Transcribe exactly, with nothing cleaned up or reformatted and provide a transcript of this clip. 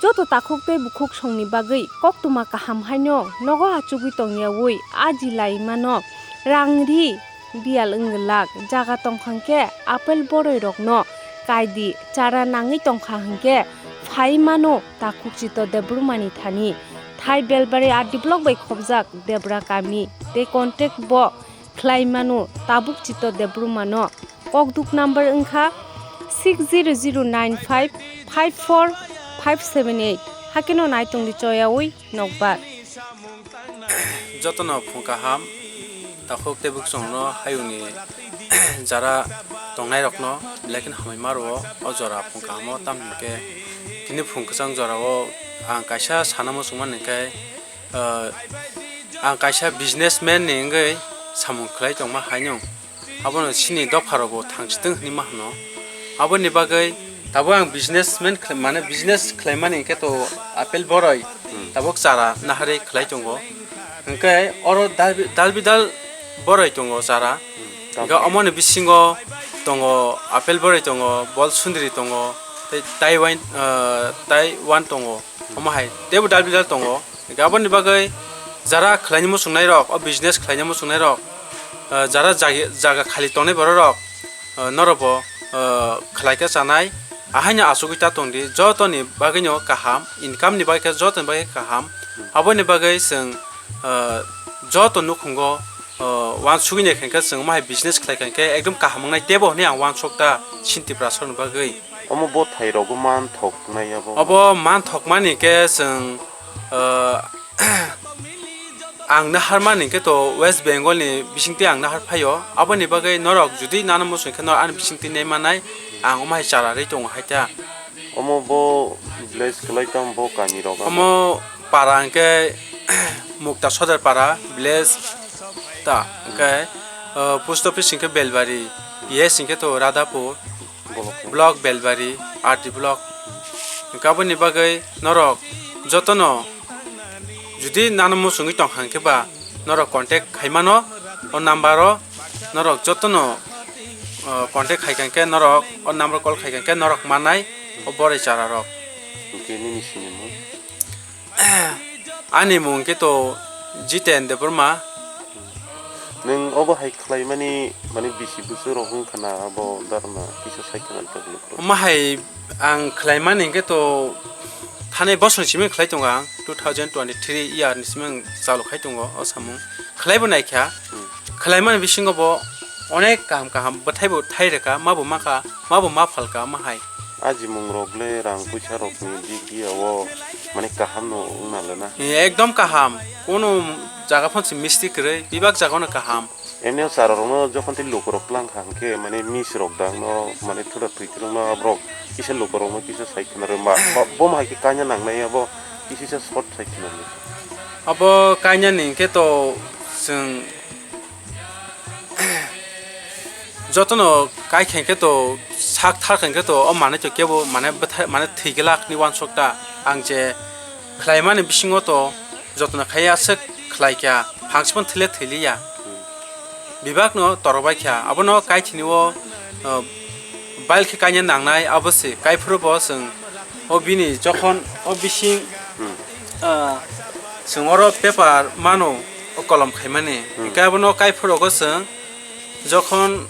Joto takhuk tei bukhuk songni bagwi koktwma kaham haino nogo achugwi tongyaui aji lai mano. Rang ri biyal wng glak, jaga tongkha hwnkhe apple boroi rokno kai di, chara nangwi tongkha hwnkhe phai mano takhuk Chito Debbarmani thani. Thai Belbari R D block bai khobjak Debra kami tei contact bo khlai mano tabuk Chito Debbarmano. Kokduk number wngkha six zero zero nine five five four five seven eight. Hakeno naitongdi choyaui nokbar. Jotono phung kaham, takhuk tei bukhuk songno hayungni jara tongnairokno belai kheno hambai ma rwo o jora phung kahamo, tamo hwnkhe tini phung kwchang jorao ang kaisa sana muchungmani hwnkhe, ah, ang kaisa businessman ni wngwi samung khlai tongma haino. Abono chini dopharokbo thangchitwng hinwi ma hwno. Aboni bagwi tabuk ang businessman khlai-, mane business khlaimani hwnkhe to apple boroi tabuk chara naharwi khlai tongo. Hwnkhe oro dalbi-, dalbidal boroi tongo chara. Hwnkhe omoni bisingo tongo apple boroi tongo, bol sundri tongo, tei Taiwan, ah, Taiwan tongo. Omo hai teibo dalbidal tongo. Hwnkhe aboni bagwi jara khlaini muchungnairok, o business khlaini muchungnairok, ah, jara jagi-, jaga khali tongnai bororok, ah, norokbo, ah, khlaikhe chanai, ahaino achugwi ta tongdi, jotoni bagwino kaham, income ni bagwi khe jotoni bagwi kaham. Aboni bagwi chwng, ah, joto nukhungo, ah, uansugwi naikha hwnkhe chwng omo hai business khlaikha hwnkhe ekdom kaham wngnai teibo hinwi ang uansuk ta chini Tiprasarokni bagwi. Omo bo thai rogo man thoknai abo. Obo man thokmani khe chwng, ah, ang naharmani khe to West Bengal ni bisingtwi ang nahar phaio. Aboni bagwi norok jodi nana muchung khe norok ani bisingtwi nai manai, ang omo hai chara rwi tongo hai ta. Omo bo village kwlai tamo bo kami rogo. Omo para hwnkhe Mukta Sodar para village ta, hwnkhe, ah, post office hwnkhe Belbari, P S hwnkhe to Radhapur. Block Belbari, R D block. Hwnkhe aboni bagwi norok jotono jodi nana muchungwi tongkha hwnkhe ba norok contact khai mano o number o, norok jotono, o, contact khai kha hwnkhe norok o number call khai kha hwnkhe norok mannai o boroi chara rok. Hwnkhe nini sinimung? Ani mung khe to Jiten Debbarma. Nwng obo hai khlaimani, mani bisi bwswk rok wngkha na abo dharna kisa sai khna tabuk? Omo hai ang khlaimani hwnkhe to thani bosor simi khlai tongo ang, two thousand twenty-three year ni simi ang chalu khai tongo o samung. Khlai bo naikha, hmm, khlaimani bisingo bo onek kaham kaham bwthai bo thai rwkha, ma bo makha, ma bo ma phalkha, ma hai. A jimung rok le rang puisa rok ni dik dia o mane kaham no wngna le na. Eh, ekdom kaham. Kono jaga phano se misti kwrwi, bebak jaga no kaham. Emni o chara rok no jokhon tei luku rok tlang kha hwnkhe mane mis rok dang no mane thura thwi thwrwng no aborok kisa luku rok no kisa sai khna rw ma. Bo, bo ma hai khe kaina nang nai abo kisa sa short sai khna rw. Abo kaina ni hwnkhe to chwng jotono kai khe hwnkhe to sak thar khe hwnkhe to o manwi to kebo mane bwthai mane thwi glak ni uansuk ta. Ang je khlaimani bisingo to jotono khai aswk khlai kha, phangsi phano thwile thwi liya. Bebak no torobai kha, abono kai thini o, uh, bail khe kaina nangnai abo se, kai phuru bo chwng o bini jokhon o bising, hmm, ah, chwng oro paper mano o kolom khaimani. Hmm. Hwnkhe abono kai phuru go chwng jokhon